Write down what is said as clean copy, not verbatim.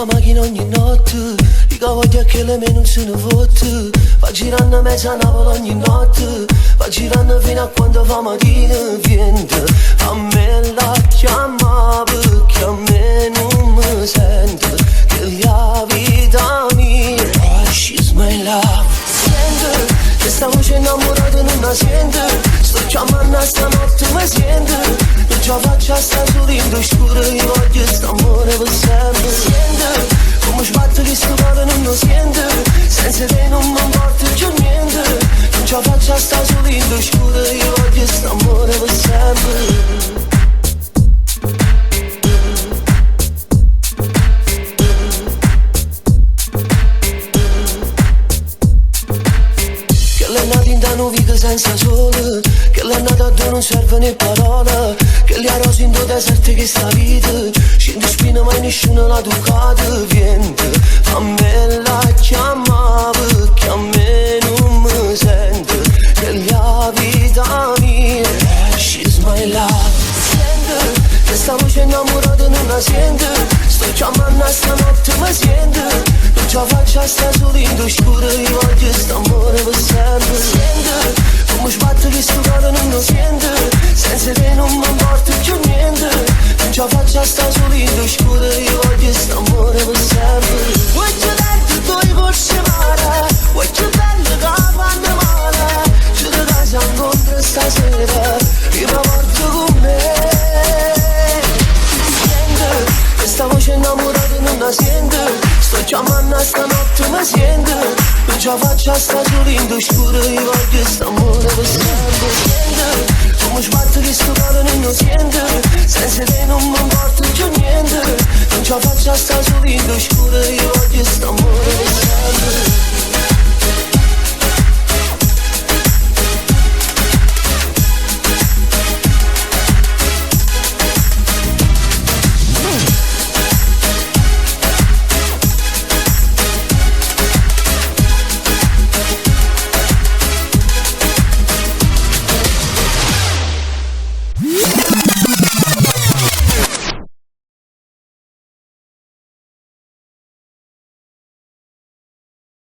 'a machina ogni notte Dico voglio che le me non se ne fotte Va girando mezza Napoli ogni notte Va girando fino a quando fa mattina Viente, fammela chiamare perché a me non mi sente Che la vita mia She's my love Sente, che sta voce innamorata non la sente Sto chiamando stanotte mi sente Non ce la faccio a stare solo in due scuro Io voglio st'amore per sempre Sente, come sbatte questo cuore non lo sente Senza te non mi importa più niente Non ce la faccio a stare solo in due scuro Io voglio st'amore per sempre Che l'è nata in da vita senza sole Che l'è nata dove non serve né parola Che le rose in due deserto che sta vita Scende spina mai nessuno l'ha toccata Viente, fammela chiamare perché a me non mi sente Che la vita mia She's my love Sente, che sta voce innamorata non la sente Sto chiamando stanotte mi sente Non ce la faccio a stare solo in due scuro Io voglio st'amore per sempre Sente, come sbatte questo cuore non lo sente Senza te non mi importa più niente Non ce la faccio a stare solo in due scuro Io voglio st'amore per sempre Voglio tanto tu forse male Voglio bello che fanno male Ci da casa incontro stasera Io mi porto con me Sente, questa voce innamorata non la sente Sto chiamando stanotte mi sente Non ce la faccio a stare solo in due scuro Io voglio st'amore per sempre Sente, come sbatte questo cuore non lo sente Senza te non mi importa più niente Non ce la faccio a stare solo in due scuro Io voglio st'amore per sempre.